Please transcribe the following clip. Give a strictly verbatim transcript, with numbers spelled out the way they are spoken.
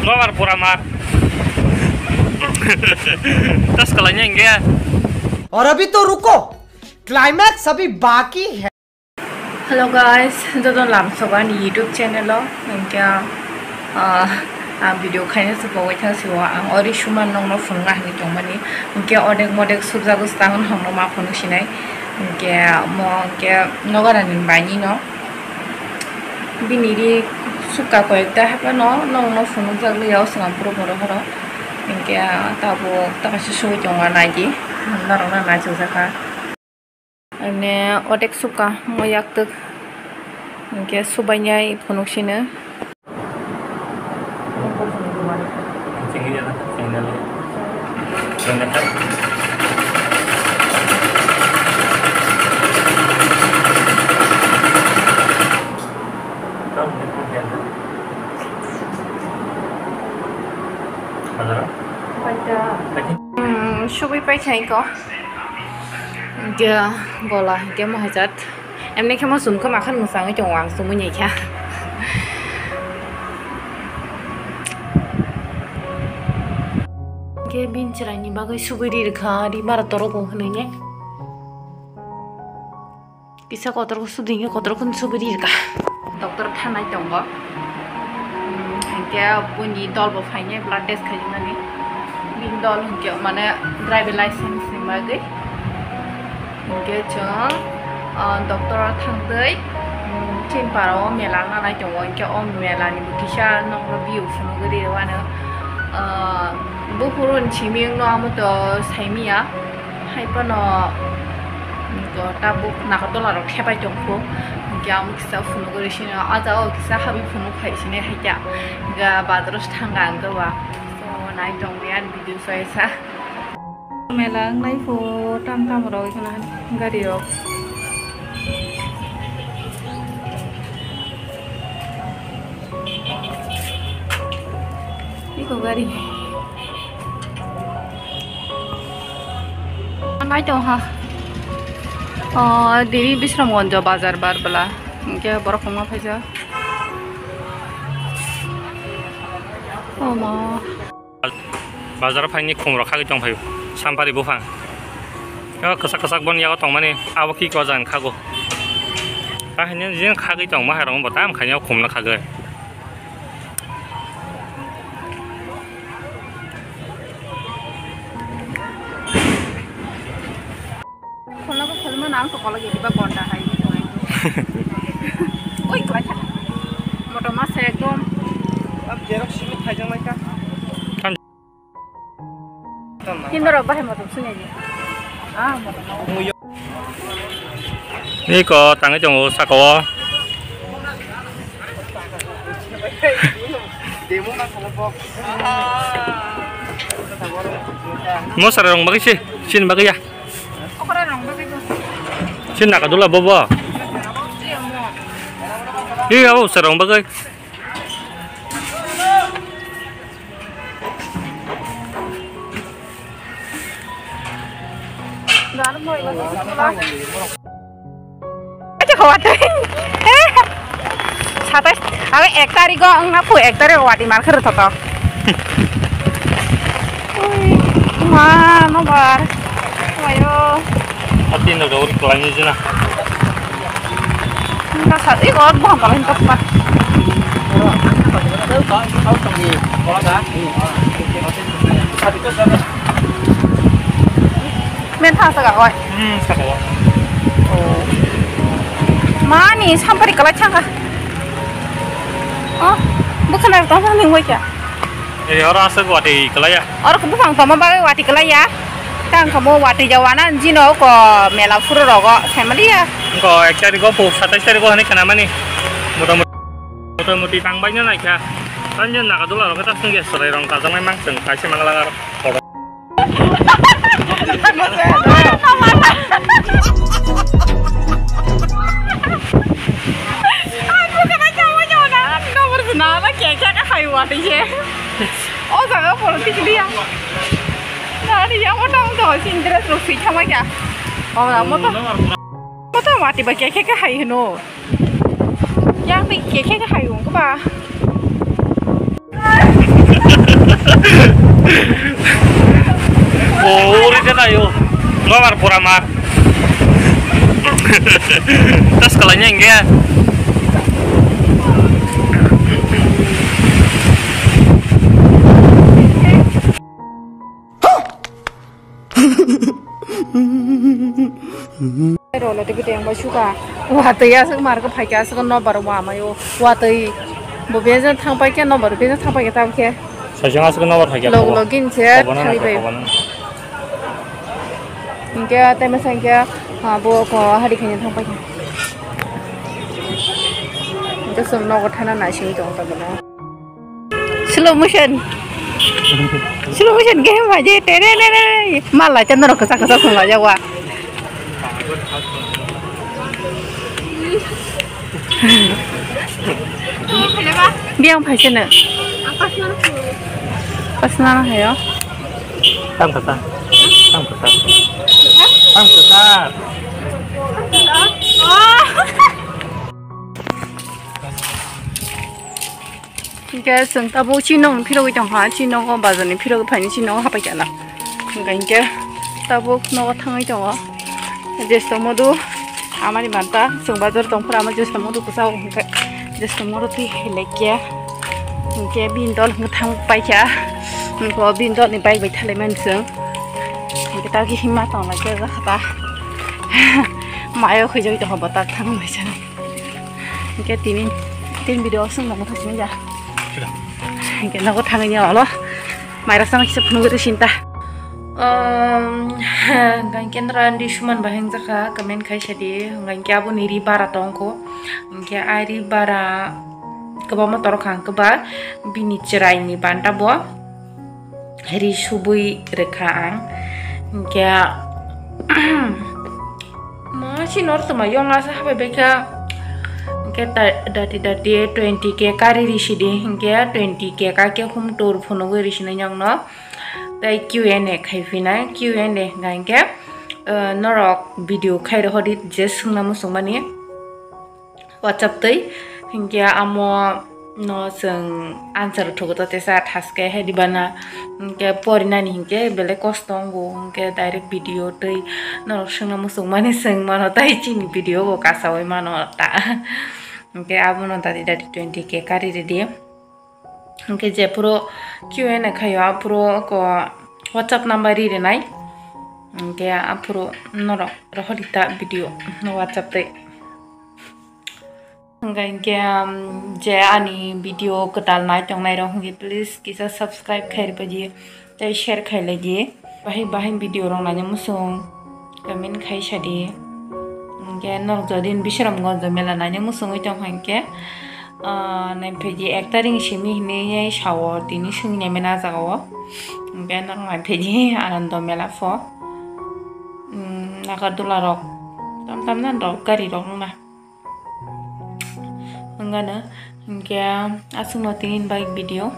Nobar pura mar. Tas kalanya enggak? और अभी तो रुको, क्लाइमैक्स अभी बाकी है। Hello guys, joto lamsogo ani YouTube channel o. Hinkhe, ah, ang video khaina se bo waithang se o ang ori suman nongno phunukna hinwi tongmani. Hinkhe odek modek subjago se tangno hongno ma phunuk sinai. Hinkhe mo hinkhe nogo rani baini no. Bini ri sukha koyekta haphano nongno phunukjak liya o swnam phuru phuru horo. Hinkhe tabuk ta kaisa sugui tongo naidi. Norokno naisukjakha. Ane odek sukha mo yaktwk. Hinkhe subainai phunuk sino. Hmm, sugui paikha iko. Hinkhe gola hinkhe mohajat. Emni khe mo chum khe makhan mwchangwi tongo ang chumui naikha. Hinkhe bini chwraini bagwi sugui ri rwkha, ri mara torogo hwnwi ne. Kisa kotorkhe sudi hinkhe kotorkhe sugui ri rwkha. Doctor thanai tongo. Hmm, hinkhe buini dol bo phainai blood test khaijak nani. Bini dol hinkhe mane driver license ni bagwi. Hinkhe chwng, ah, doctor o thangtwi, hmm, chini para o mela wngna nai tongo. Hinkhe o mela ni bo kisa nokno view phunugwi ri o ano. Ah, buphuru ni simi wngno amo to saimiya. Hai phano, mm, to tabuk Nagarjula rok thepai tongkho. Hinkhe amo kisa phunugwi sino, ah jagao kisa habwi phunuk hai sini hai kya. Ga bazar o thangka ang ba. So, nai tong ya video soisa. Mela wngnai pho tam tam rok ikhwna gari rok. Iko gari. Nai tong ha. O, dini Bisramganj bazar bar bwla. Hinkhe borok kwbangma phaijak. Omo. Bazar o phaini khum rok khagwi tong phaio. Sampari buphang. O kwchak kwchak boni yago tongmani abo ki ko jan khago. Ta hini jin khagwi tong ma hai rok bo tam khaini o khum no khagwi. Khulna bo khulma nang to kolok ya diba gonda hai. Oi, kwlai kha. Moto masa ekdom. Ab jerok simi thaijaknai kha. Himba rok bahai motom swngyadi. Ah, motom. Iko tangwi tongo saka o. Mo sara rong bagwi se, sin bagwi ya. Okra rong bagwi bo. Sin naka dula bobo. Iya mo. Iya, o sara rong bagwi. Acha khawa tei. Satais, abe ek tarikh o wngna phu, ek tarikh o wati mar khoro thoto. Ui, ma, no bar. Ayo. Atin no dori kelai ni jina. Nasa, ih, kok bukan kalau ini tepat. Men thang saka oi. Hmm, saka oi. Mani sampari kala changa. Oh, bukan ada tong tong ning wai kya. Eh, oro aswk watwi kwlaiya. Oro khe buphang tongma bagwi watwi kwlaiya. Tang khe mo watwi jawana jino ko mela phuru rogo saimaliya. Ko ek tarikh o phu, satais tarikh o hinwi khnamani. Motamoti, motamoti tangbaino naikha. Tani naga dula rok ta sungya swrai rong kajaknai mang chwng kaisa mangla aro. O jaga poro tikliya. Nari ya mota mota hoise interest rok swi thangma kya. O moto. Moto Mati ba kekhe khe hai hino. Yang bai kekhe khe hai wng ba. Oh, uri khe nayo. Nomar pura mar. Tas kalanya enggak. Rolo tibiti ang bai suka. Watwi aswk mar khe phaikhe aswk nobar wamaio. Watwi bo bejak thang paikhe nobar bejak thang paikhe tabukhe. Sajang aswk nobar phaikhe. Log login se thali bai. Hinkhe tei masa hinkhe bo ko hari khaina thang paikhe. Hinkhe chwng nogo thana naisingwi tongo tabukhe. Slow motion. Slow motion game aja tere tere. Malah channel rok kecak kecak sung aja wa. Biang phai sene. Pas nana hayo. Tam kata. Tam kata. Tam kata. Hinkhe chwng tabuk chini nok phirogwi tongkha, chini nogo bazar ni phirogwi phaini chini nogo hapai kana. Hinkhe hinkhe tabuk nogo thangwi tongo. Jesto modu amani manta chwng bazar tongphuru ama jesto modu kwchao hinkhe jesto modu twi hai laikya. Hinkhe bini dol hinkhe thang paikha. Hinkhe bini dol ni bike bai thalai mani chwng. Hinkhe tabuk himma tong laikya jakhata. Mayo khwijagwi tongkha bo tak thang bai chwng. Hinkhe tini, tini video o swng tongma thangmani ja. Hinkhe nogo thangwi ya olo. Mairasa ma kisa phunugwi sinta. Um, hinkhe nora ndi suman bahai wngjakha, comment khai sadi. Hinkhe aboni ri bara tongkho. Hinkhe ai ri bara kwbangma torokha ang kwbar. Bini chwraini banta bo ri subui rwkha ang. Hinkhe Masi nor tuma yong asa habai baikha. Hinkhe ta-, dati dati twenty K kari risidi, hinkhe twenty K kake hum tour phunugwi risinai yongno. Tei Q and A khai phinai, Q and A hinkha hinkhe, eh, norok video khai rohordi je swngna muchungmani. WhatsApp twi, hinkhe amo no chwng answer thugo to tesa thaske hai dibana, hinkhe porinani hinkhe belai kosto wngo, hinkhe direct video twi norok swngna muchungmani swng mano, tai chini video bo kasaui mano ta. Hinkhe abono dati dati twenty K kari ridi. Hinkhe jephuru Q and A khaio, aphuru ko WhatsApp number ri rinai. Hinkhe aphuru norok rohordi ta video no WhatsApp twi. Hinkhe, hinkhe, um, je ani video kwtal nai tongnai rok hinkhe please kisa subscribe khai rwbaidi tei share khai laidi. Bahai bahai video rok naina muchung comment khai sadi. Hinkhe norok jodi Bisramganj mela naina muchungwi tongkha hinkhe, ah, naiphaidi ek tarik simi hinwi sao tini swngwi naimani ah jagao. Hinkhe norok naiphaidi Anando mela pho. Hmm, Nagarjula rok tam tam nan rok gari rok wngna. Wngano hinkhe aswkno tini bike video.